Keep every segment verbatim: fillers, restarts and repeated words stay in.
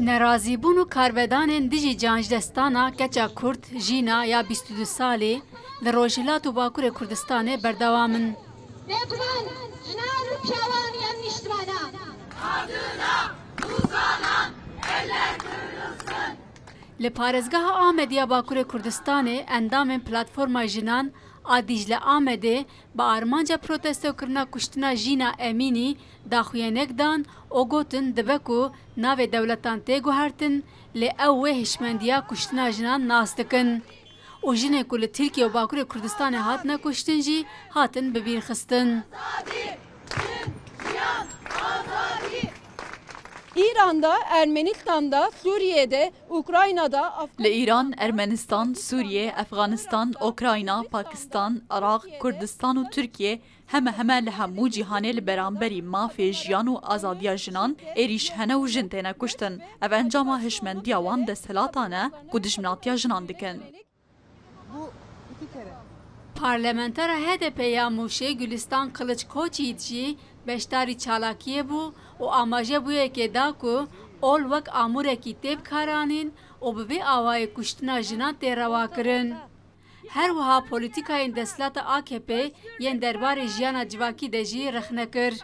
Nerazîbûn û karvedanên dijî cancdestana keça Kurd Jîna ya bîst û du salî li Rojhilat û Bakurê Kurdistanê berdewam in. Lê bi van jinan û piyawan yên nîştimanan. Li parêzgeha Amedê ya Bakurê Kurdistanê endamên Platforma Jinan a Dîcle Amedê bi armanca protestokirina kuştina Jîna Emînî daxuyaniyek dan û gotin dibe ku navê dewletan tê guhertin, lê ew wê hişmendiya kuştina jinan nas dikin. Û jinên ku li Tirkiye û Bakurê Kurdistanê hatine kuştin jî hatin bibîrxistin. Îran'da, Ermenistan'da, Suriye'de, Ukrayna'da, Afgan- Li Îran, Ermenistan, Sûriye, Efxanistan, Ukrayna, Pakistan, Iraq, Kurdistan û Tirkiye heme heme li hemû cîhanê li beramberî mafê jiyan û azadiya jinan êrîş hene û jin têne kuştin. Ev encama hişmendiya wan desthilatan e ku dijminatiya jinan dikin. Parlamentera H D P ya Mûşê Gulistan Kılıç Koçyiğit jî beşdarî çalakiyê bû û amaje bûyekê da ku ol wek amûrekî tê bikaranîn û bi vê awayê kuştina jinan tê rewakirin. Her wiha polîtîkayên desthilata A K P yên derbarê jiyana civakî de jî rexne kir.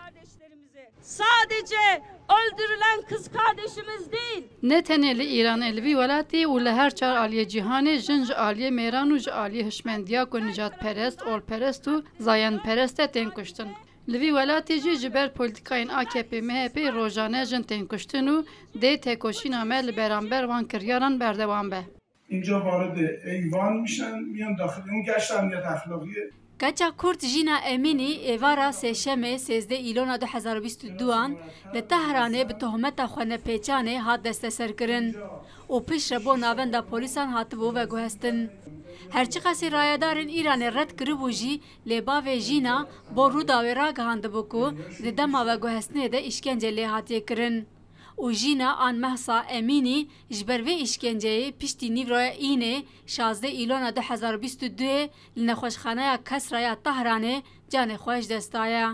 Sadece öldürülen kız kardeşimiz değil. Ne tenê li Îranê, li vî welatî û li her çar aliyê cîhanê jin ji aliyê mêran û ji aliyê hişmendiya ku nijadperest, olperest û zayendperest e tên kuştin. Li vî welatî jî ji ber polîtîkayên A K P M H P rojane jin tên kuştin û dê têkoşîna me li beramber van kiryaran berdewam be. Inca varidê eyvan mişen miyan daxilî, hûn geştan niyet exlaqiyê. Keça Kurd Jîna Emînî êvara Sêşemê sêzdeh Îlona du hezar û bîst û duan li Tehranê bi tohmeta xwenepêçanê hat desteserkirin û piştre bo navenda polîsan hatibû veguhestin. Her çiqasî rayedarên Îranê red kiribû jî, lê bavê Jîna bo Rûdawê ragihandibû ku di dema veguhestinê de îşkence lê hatiye kirin. Û Jîna an Mehsa Emînî ji ber vê îşkenceyê piştî nîvroya înê şazdeh Îlona du hezar û bîst û duyê li nexweşxaneya Kesra ya Tahranê canê xwe ji dest daye.